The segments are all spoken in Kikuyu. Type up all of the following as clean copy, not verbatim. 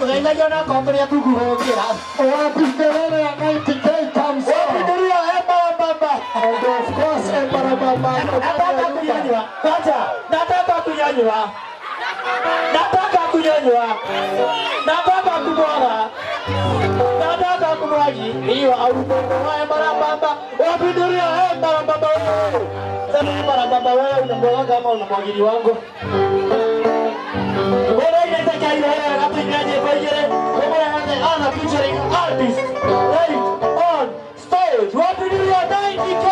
Ndũgeithagia na kongria kuguhũkĩra. Wapi kelele ya 90K comes on? Wapindulia Embarambamba. And of course, Embarambamba. Nataka kunyanyua. Kwanza, nataka kunyanyua. Nataka kunyanyua. Nataka kumwaga. Nataka kumwagi. Hiyo autongo wa Embarambamba. Wapindulia Embarambamba wewe. Sasa Embarambamba wewe unamwaga kama unamwagili wangu. Mbona inaitaka ile hata nyimbo igere. Mbona ana featuring artist right on stage. Wapindulia 90K.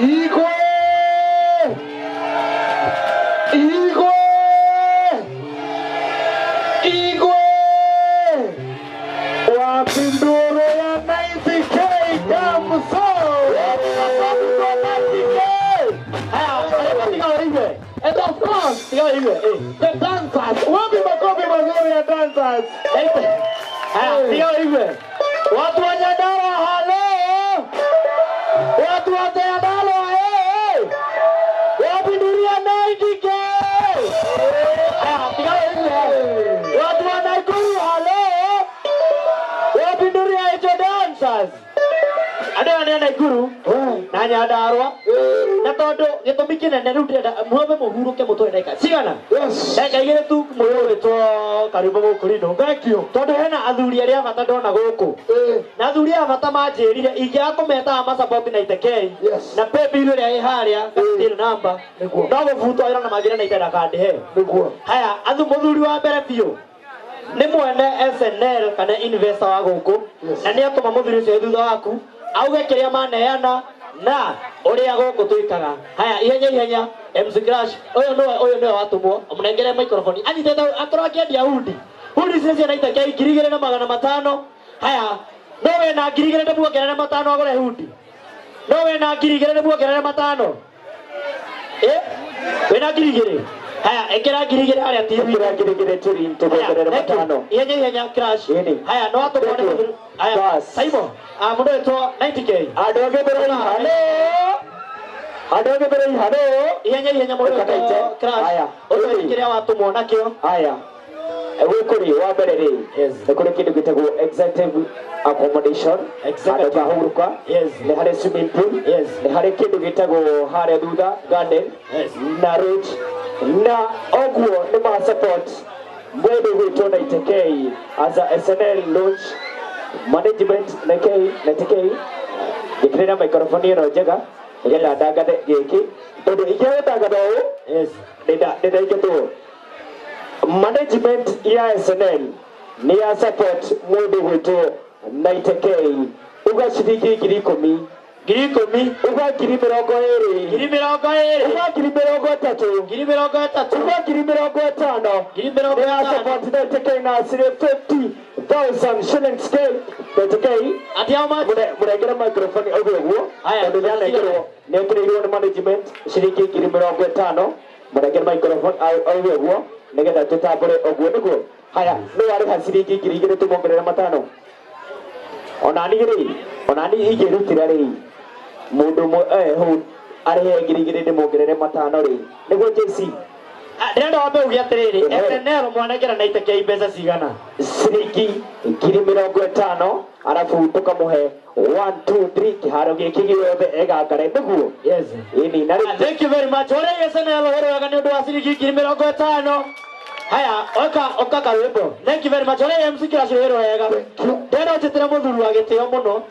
Igwe! Igwe! Igwe! Wapi nduru ya 90K Kamso? Haya, tiga wewe. And of course, Tiga wewe. Eh. the dancers. Wapi makofi mazuri ya dancers? Haya, tiga wewe. Watu wa Nyandarua, halo. Watu wa Nyandarua, eh. Wapi nduru ya 90K? Haya, tiga wewe. Watu wa Nakuru, halo. Wapi nduru ya hicho dancers? Andũ aya nĩ a Nakuru na Nyandarua na tondũ gĩtũmi kĩnene rĩu ndĩrenda muombe mũhurũke mũtũre ndagĩka cigana? Yes. Ndagĩka 2 tu mũyũ wĩtwo Kariũmba gũkũ Rino. Thank you. Tondũ hena athuri arĩa a bata ndona gũkũ. Na athuri aya bata manjĩrire ingĩaga kũmetaga macapoti na itekei na paybill ĩrĩa ĩ harĩa till number Nĩguo. no gũbutwo wĩra na manjĩre na itendakandĩhe. Nĩguo. Haya, athu mũthuri wa mbere biũ nĩ mwene SNL kana investor wa gũkũ na nĩ atũma mũthuri ũcio wĩ thutha waku auge kĩrĩa maneana na ũrĩa gũkũ twĩkaga. Haya, ihenya ihenya, MC Crash ũyũ nĩwe, ũyũ nĩwe watũmwo mũnengere microphone anyitĩte akorwo akĩendia hundi. Hundi ici ciana itekei 2500. Haya, no wĩna 2000 ndĩmuongerere 5 agũre hundi. No wĩna 2000 ndĩmuongerere 5. Eh? Wĩna 2000? Haya, ĩkĩra 2000 harĩa TV. Ĩkĩra 2000 turi tukuongerere 5. Ihenya ihenya Crash. Ĩni. Haya, no atũmwo nĩ mũthuri. Haya, Bas. Simon, ah mũndũ wĩtwo 90K. Andũ angĩ mbere halo. Andũ angĩ mbere halo. Ihenya ihenya mũndũ wĩtwo Ũkataite. Crash. Haya. Ũtwĩre Ĩni. kĩrĩa watũmwo nakĩo. Haya. Gũkũ rĩ, wa mbere rĩ, nĩ kũrĩ kĩndũ gĩtagwo executive accommodation. Executive. Handũ kahurũka. Yes. Nĩ harĩ swimming pool. Yes. Nĩ harĩ kĩndũ gĩtagwo harĩa thutha garden. Yes. Na road. Na oguo nĩ ma support mũndũ gwĩtwo 90K as a SNL launch management 90K 90K. Njĩkĩrĩra microphone ĩno njega nĩgetha ndangathe gĩkĩ tondũ ingĩaga gũtangatha ũũ Yes. nĩndaingatwo. Management ya SNL nĩ ya support mũndũ gwĩtwo 90K uga ciringi 10,000. 10,000. Uga 20,000. 20,000. Uga 30,000. 30,000. Uga 50,000. Ngiri mĩrongo Nĩ ya ĩtano. support 90K na ciringi 50,000 shillings K 90K. Ati how much? Mũnengere microphone ũguo ũguo Haya, tondũ nĩanengerwo nĩekĩrĩirwo nĩ management ciringi 50,000. Mũnengere microphone auge ũguo nĩgetha tũtambũre ũguo nĩguo. Haya, nĩ warĩha ciringi 2000 tũmongerere 5. Onani rĩ, onani ingĩrutĩra rĩ mũndũ ũmwe hau arĩhe 2000 ndĩmuongerere 5 rĩ nĩguo JC. Ah, ndĩrenda wambe uge atĩrĩrĩ, Ehe. SNL mwanengera na itekei mbeca cigana? Ciringi 50,000 arabu tũkamũhe 1 2 3 kĩharo gĩkĩ gĩothe egangare nĩguo. Yes. Ĩni na Ah, rĩu thank you very much. Ũrĩa SNL ũhoro wega nĩ ũndũ wa ciringi 50,000. Haya, oka oka karwĩmbo. Thank you very much. Ũrĩa MC Crash ũhoro wega. Ndĩrenda ũnjĩtĩre mũthuri wa gĩtĩo mũno.